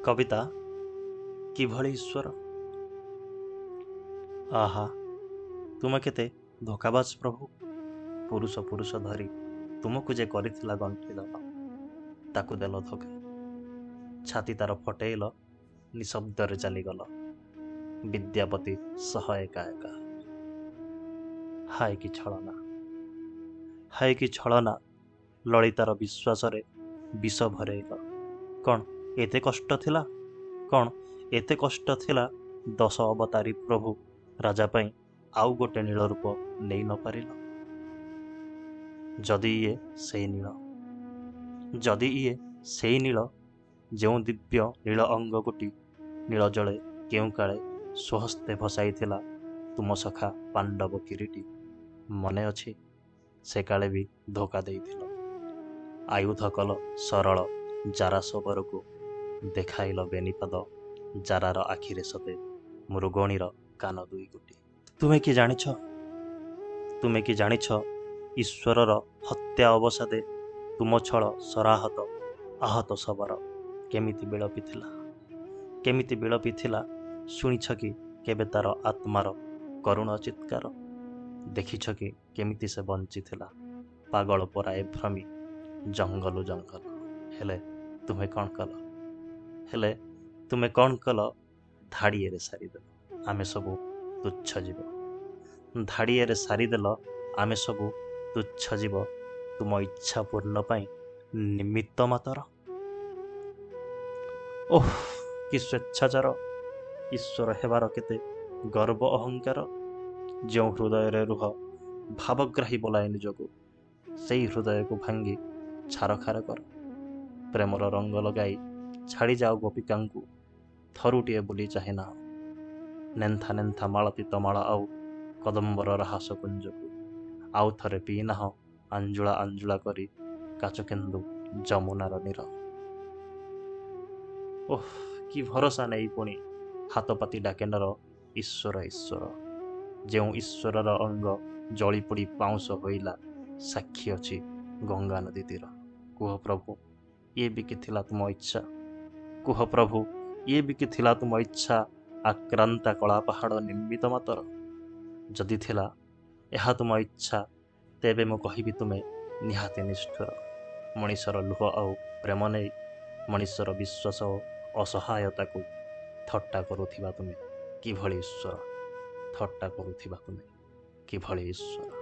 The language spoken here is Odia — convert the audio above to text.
କବିତା କିଭଳି ଈଶ୍ୱର। ଆହା, ତୁମେ କେତେ ଧୋକାବାଜ ପ୍ରଭୁ! ପୁରୁଷ ପୁରୁଷ ଧରି ତୁମକୁ ଯେ କରିଥିଲା ଗଣ୍ଠିଦଳ, ତାକୁ ଦେଲ ଧୋକା। ଛାତି ତାର ଫଟେଇଲ, ନିଶବ୍ଦରେ ଚାଲିଗଲ ବିଦ୍ୟାପତି ସହ ଏକା ଏକା। ହାୟ କି ଛଳନା, ହାୟ କି ଛଳନା! ଲଳିତାର ବିଶ୍ୱାସରେ ବିଷ ଭରେଇଲ। କ'ଣ ଏତେ କଷ୍ଟ ଥିଲା? କ'ଣ ଏତେ କଷ୍ଟ ଥିଲା ଦଶ ଅବତାରୀ ପ୍ରଭୁ ରାଜା ପାଇଁ ଆଉ ଗୋଟେ ନୀଳ ରୂପ ନେଇ ନ ପାରିଲ? ଯଦି ଇଏ ସେଇ ନୀଳ, ଯଦି ଇଏ ସେଇ ନୀଳ, ଯେଉଁ ଦିବ୍ୟ ନୀଳ ଅଙ୍ଗ ଗୋଟି ନୀଳ ଜଳେ କେଉଁ କାଳେ ସ୍ୱହସ୍ତେ ଭସାଇଥିଲା ତୁମ ସଖା ପାଣ୍ଡବ କିରୀଟୀ, ମନେ ଅଛି? ସେ କାଳେ ବି ଧୋକା ଦେଇଥିଲ। ଆୟୁଧ କଲ ସରଳ ଜାରା ଶବରକୁ, ଦେଖାଇଲ ବେନିପାଦ ଜାରାର ଆଖିରେ ସତେ ମୃଗଣୀର କାନ ଦୁଇ ଗୋଟି। ତୁମେ କି ଜାଣିଛ, ତୁମେ କି ଜାଣିଛ ଈଶ୍ୱରର ହତ୍ୟା ଅବସାଦେ ତୁମ ଛଳ ଶରାହତ ଆହତ ଶବର କେମିତି ବିଳପିଥିଲା, କେମିତି ବିଳପିଥିଲା? ଶୁଣିଛ କି କେବେ ତାର ଆତ୍ମାର କରୁଣ ଚିତ୍କାର? ଦେଖିଛ କି କେମିତି ସେ ବଞ୍ଚିଥିଲା ପାଗଳ ପରାଏ ଭ୍ରମି ଜଙ୍ଗଲୁ ଜଙ୍ଗଲ? ହେଲେ ତୁମେ କ'ଣ କଲ? ହେଲେ ତୁମେ କ'ଣ କଲ? ଧାଡ଼ିଏରେ ସାରିଦେଲ ଆମେ ସବୁ ତୁଚ୍ଛ ଜୀବ। ଧାଡ଼ିଏରେ ସାରିଦେଲ ଆମେ ସବୁ ତୁଚ୍ଛ ଜୀବ, ତୁମ ଇଚ୍ଛା ପୂର୍ଣ୍ଣ ପାଇଁ ନିମିତ୍ତ ମାତର। ଓଃ, କି ସ୍ୱେଚ୍ଛାଚାର! ଈଶ୍ୱର ହେବାର କେତେ ଗର୍ବ ଅହଙ୍କାର! ଯେଉଁ ହୃଦୟରେ ରୁହ ଭାବଗ୍ରାହୀ ବୋଲାଏ ନିଜକୁ, ସେଇ ହୃଦୟକୁ ଭାଙ୍ଗି ଛାରଖାର କର। ପ୍ରେମର ରଙ୍ଗ ଲଗାଇ ଛାଡ଼ିଯାଅ ଗୋପିକାଙ୍କୁ, ଥରୁଟିଏ ବୁଲି ଚାହେଁ ନାହଁ ନେନ୍ଥା ନେନ୍ଥା ମାଳତୀ ତମାଳ ଆଉ କଦମ୍ବର ରାହାସ କୁଞ୍ଜକୁ। ଆଉ ଥରେ ପିଇନାହଁ ଆଞ୍ଜୁଳା ଆଞ୍ଜୁଳା କରି କାଚକେନ୍ଦୁ ଯମୁନାର ନୀର। ଓଃ, କି ଭରସା ନେଇ ପୁଣି ହାତପାତି ଡାକେ ନର ଈଶ୍ୱର ଈଶ୍ୱର। ଯେଉଁ ଈଶ୍ୱରର ଅଙ୍ଗ ଜଳିପୋଡ଼ି ପାଉଁଶ ହୋଇଲା, ସାକ୍ଷୀ ଅଛି ଗଙ୍ଗା ନଦୀ ତୀର। କୁହ ପ୍ରଭୁ, ଇଏ ବି କି ଥିଲା ତୁମ ଇଚ୍ଛା? କୁହ ପ୍ରଭୁ, ଇଏ ବି କି ଥିଲା ତୁମ ଇଚ୍ଛା? ଆକ୍ରାନ୍ତା କଳା ପାହାଡ଼ ନିମିତ୍ତ ମାତର। ଯଦି ଥିଲା ଏହା ତୁମ ଇଚ୍ଛା, ତେବେ ମୁଁ କହିବି ତୁମେ ନିହାତି ନିଷ୍ଠୁର। ମଣିଷର ଲୁହ ଆଉ ପ୍ରେମ ନେଇ, ମଣିଷର ବିଶ୍ୱାସ ଓ ଅସହାୟତାକୁ ଥଟ୍ଟା କରୁଥିବା ତୁମେ କିଭଳି ଈଶ୍ୱର? ଥଟ୍ଟା କରୁଥିବା ତୁମେ କିଭଳି ଈଶ୍ୱର?